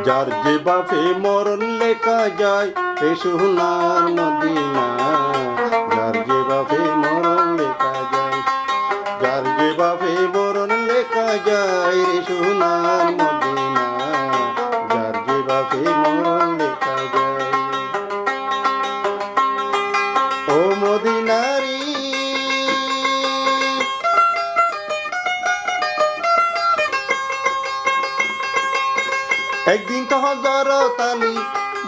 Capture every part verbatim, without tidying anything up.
Zar ze báfe moron leká zai, e cúnar Modina. Zar ze báfe moron leká zai, zar ze báfe moron leká zai, re cúnar Modina. Zar ze báfe moron leká zai. Ó Modina ri, ek din to Hozorot Ali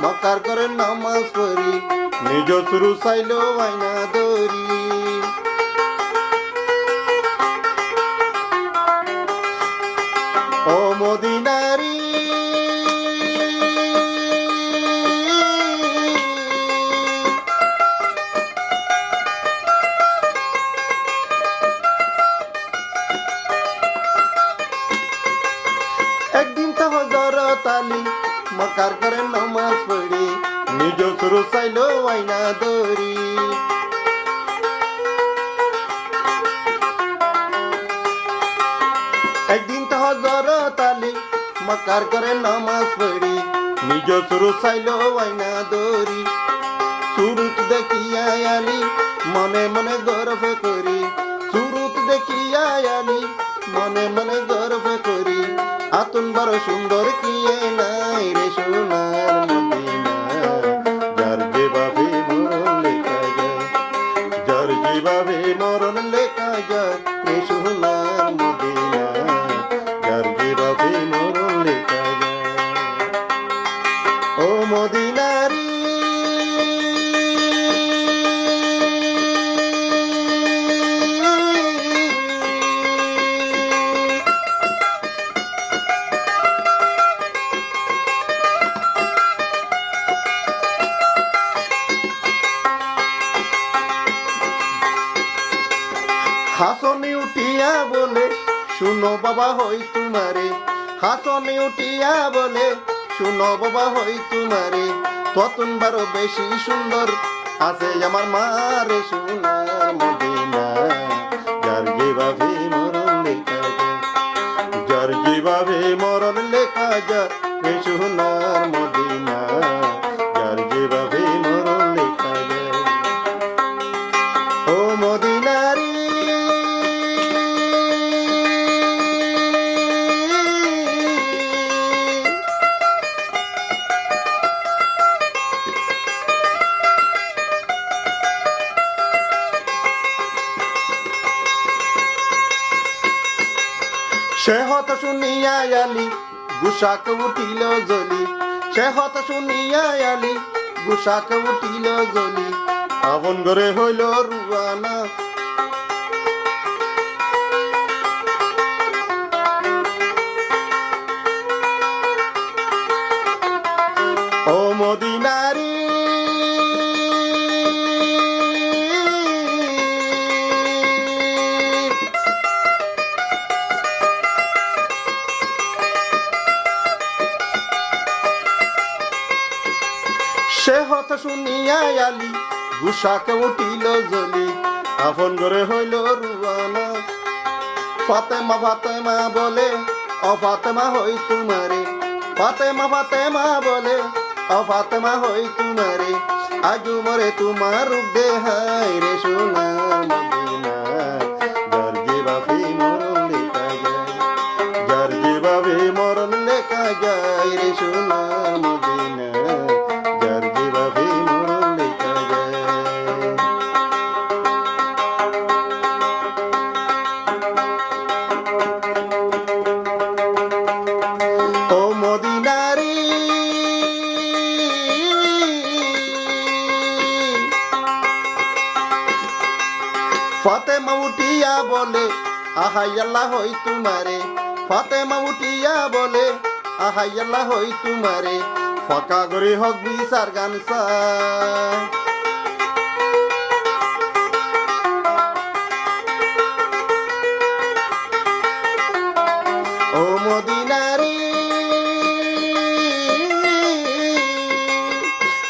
Mokkar góre nomás fori, nizo suru sailo aina dóri. Ó Modina ri, ek din to Hozorot Ali Mokkar góre nomás fori, nizo suru sailo aina dóri. Ek din to Hozorot Ali Mokkar góre nomás fori, nizo suru sailo aina dóri. Surut dekiya Ali mone mone gorf gori, surut dekiya Ali mone mone gorf gori. Atún boro cúndor kiyé nai, re cúnar Modina. Zar ze báfe moron leká zai, zar ze báfe moron leká zai, re cúnar Modina. Zar ze báfe moron leká zai. Ó Modina ri, Hasoni utiya bole, cúno baba hoi tumare. Hasoni utiya bole, cúno baba hoi tumare. Tuátun baro beci cúndor asé amar ma, re cúnar Modina. Zar ze báfe moron leká zai, zar ze báfe moron leká zai, re cúnar Modina. Zar ze báfe moron leká zai. Ó Modina ri, ce hotá cúniya Ali gucá uthíl zoli, ce hotá cúniya Ali gucá uthíl zoli, afon góre hoilo ruwana. Ó Modina ri, ce hotá cúniya Ali gucá uthíl zoli, afon góre hoilo ruwana. Fatema, Fatema bole, ó Fatema hoi tumare. Fatema, Fatema bole, ó Fatema hoi tumare. Aijjó more tumar rup dehái, re cúnar Modina. Zar ze báfe moron leká zai, zar ze báfe moron leká zai, re cúnar Modina. Zar ze báfe moron leká zai. Ó Modina ri, Fatema utiya bole, ahai Allah hoi tumare. Fatema utiya bole, ahai Allah hoi tumare. Faka gori hok bisar gan sa. Ó Modina ri,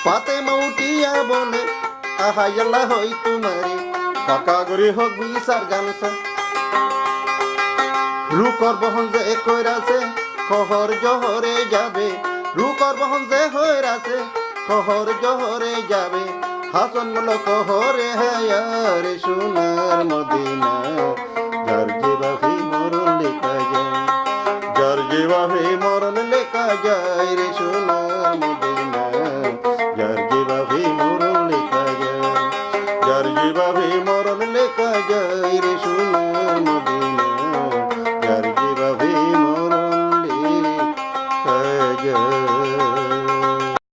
Fatema utiya bole, ahai Allah hoi tumare. Faka gori hok bisar gan sa. Rukor bohón ze hoir asé, kohór zohóre zabe. Rukor bohón ze hoir asé, kohór zohóre zabe. Hasan Mollo kohóre, hái re cúnar Modina. Zar zibá hé moron leká zai. Zar zibá hé moron leká zai re cúnar Modina. Zar zibá hé moron leká zai. Zar zibá hé moron leká zai re cúnar Modina.